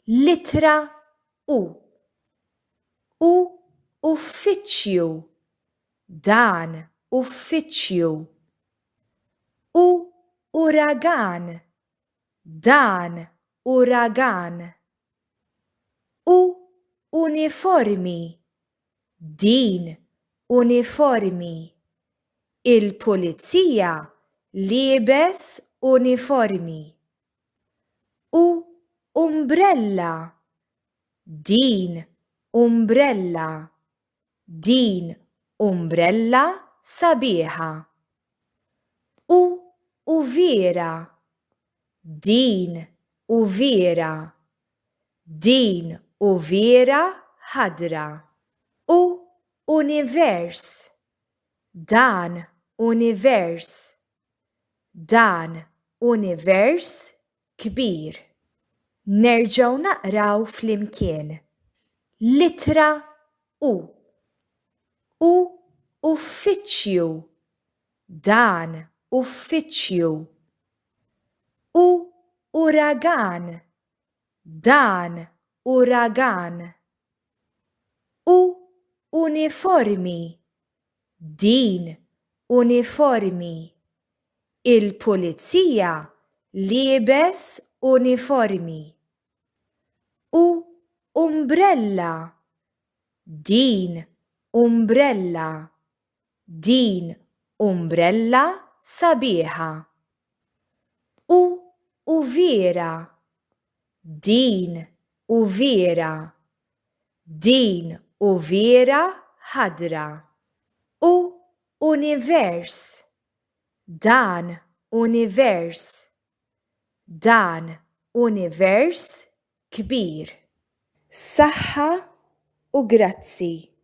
L-ittra U. U uffiċċju. Dan uffiċċju. U uragan. Dan uragan. U uniformi. Din uniformi. Il-pulizija liebes uniformi. U umbrella. Din umbrella. Din umbrella sabiħa. U uviera. Din uviera. Din uviera ħadra. U univers. Dan univers. Dan univers kbir. Nerġgħu naqraw flimkien. L-ittra U. U uffiċċju. Dan uffiċċju. U uragan. Dan uragan. U uniformi. Din uniformi. Il-pulizija liebes uniformi. U umbrella. Din umbrella. Din umbrella sabiħa. U uviera. Din uviera. Din uviera ħadra. U univers. Dan univers. Dan univers kbir. Saħħa u grazzi.